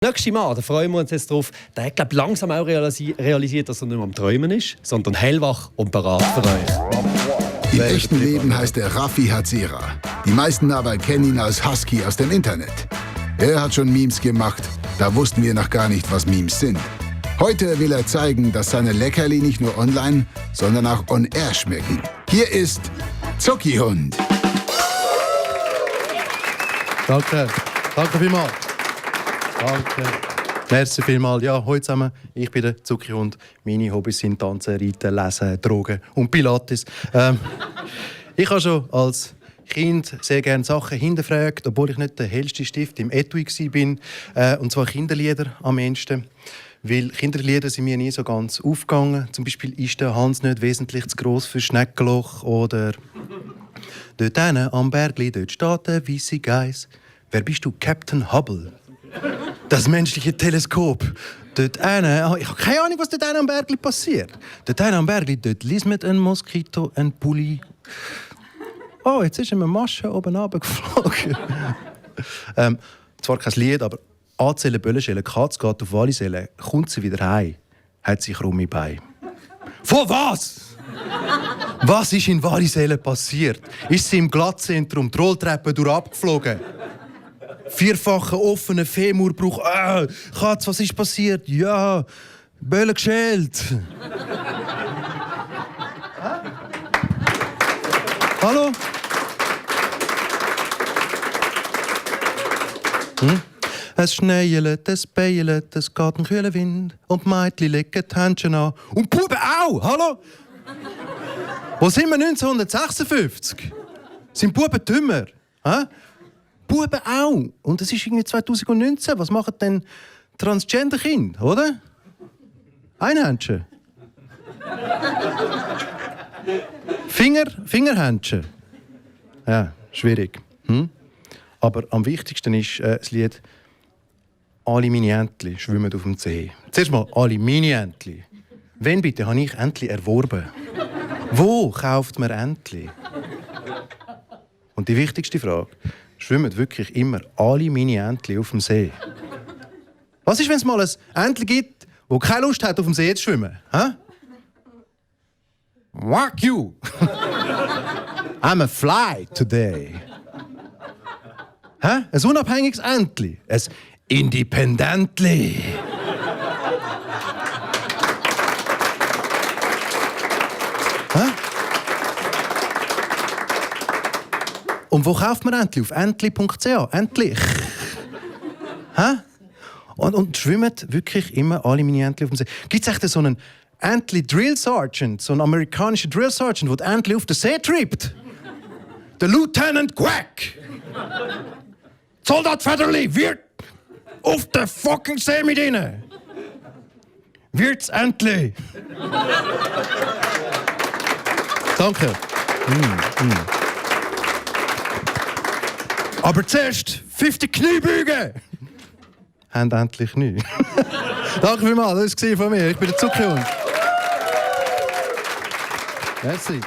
Nächste Mal, da freuen wir uns jetzt drauf, der hat glaub, langsam auch realisiert, dass er nicht mehr am Träumen ist, sondern hellwach und parat für euch. Im echten Leben heißt er Raffi Hazera. Die meisten aber kennen ihn als Husky aus dem Internet. Er hat schon Memes gemacht, da wussten wir noch gar nicht, was Memes sind. Heute will er zeigen, dass seine Leckerli nicht nur online, sondern auch on air schmecken. Hier ist Zuckihund. Danke vielmals. Danke. Merci vielmals. Ja, heute zusammen. Ich bin der Zuckihund. Meine Hobbys sind Tanzen, Reiten, Lesen, Drogen und Pilates. Ich habe schon als Kind sehr gerne Sachen hinterfragt, obwohl ich nicht der hellste Stift im Etui war. Und zwar Kinderlieder am ehesten. Weil Kinderlieder sind mir nie so ganz aufgegangen. Zum Beispiel «Ist der Hans nicht wesentlich zu gross für Schneckenloch?» oder «Dort hinten am Bergli, dort steht der weisse Geiss. Wer bist du? Captain Hubble. Das menschliche Teleskop. Dort hinten, ich habe keine Ahnung, was dort hinten am Bergli passiert. Dort hinten am Bergli, dort liest man ein Moskito, ein Pulli. Oh, jetzt ist eine Masche oben runtergeflogen. Zwar kein Lied, aber anzählen Böllenschellen, Katz geht auf Wallisellen, kommt sie wieder heim, hat sich krumme Beine. Von was? Was ist in Wallisellen passiert? Ist sie im Glattzentrum die Rolltreppe durchabgeflogen? Vierfacher offener Femurbruch. Katz, was ist passiert? Ja, Böllen geschält. Hallo? Es schneit, es beielt, es geht ein kühler Wind und die Mädchen legen die Händchen an. Und die Buben auch! Hallo? Wo sind wir 1956? Sind Buben dümmer? Buben auch! Und es ist irgendwie 2019. Was machen denn Transgender-Kinder, oder? Ein Händchen. Fingerhändchen. Ja, schwierig. Aber am wichtigsten ist das Lied «Alle meine Entli schwimmen auf dem See». Zuerst mal «Alle meine Entli». Wann bitte habe ich Entli erworben? Wo kauft man Entli? Und die wichtigste Frage: schwimmen wirklich immer alle meine Entli auf dem See? Was ist, wenn es mal ein Entli gibt, das keine Lust hat, auf dem See zu schwimmen? Fuck you! I'm a fly today. Ein unabhängiges Entli. Ein Independentli. Und wo kauft man Entli? Auf entli.ch. Endlich. Und schwimmen wirklich immer alle meine Entli auf dem See. Gibt es echt so einen Entli Drill Sergeant, so einen amerikanischen Drill Sergeant, der die Entli auf den See trippt? Der Lieutenant Quack. Soldat Federli wird auf den fucking See mit ihnen. Wird's endlich. Danke. Aber zuerst 50 Kniebeugen. Haben endlich Knie. Danke vielmals, das war von mir. Ich bin der Zuckihund. Merci.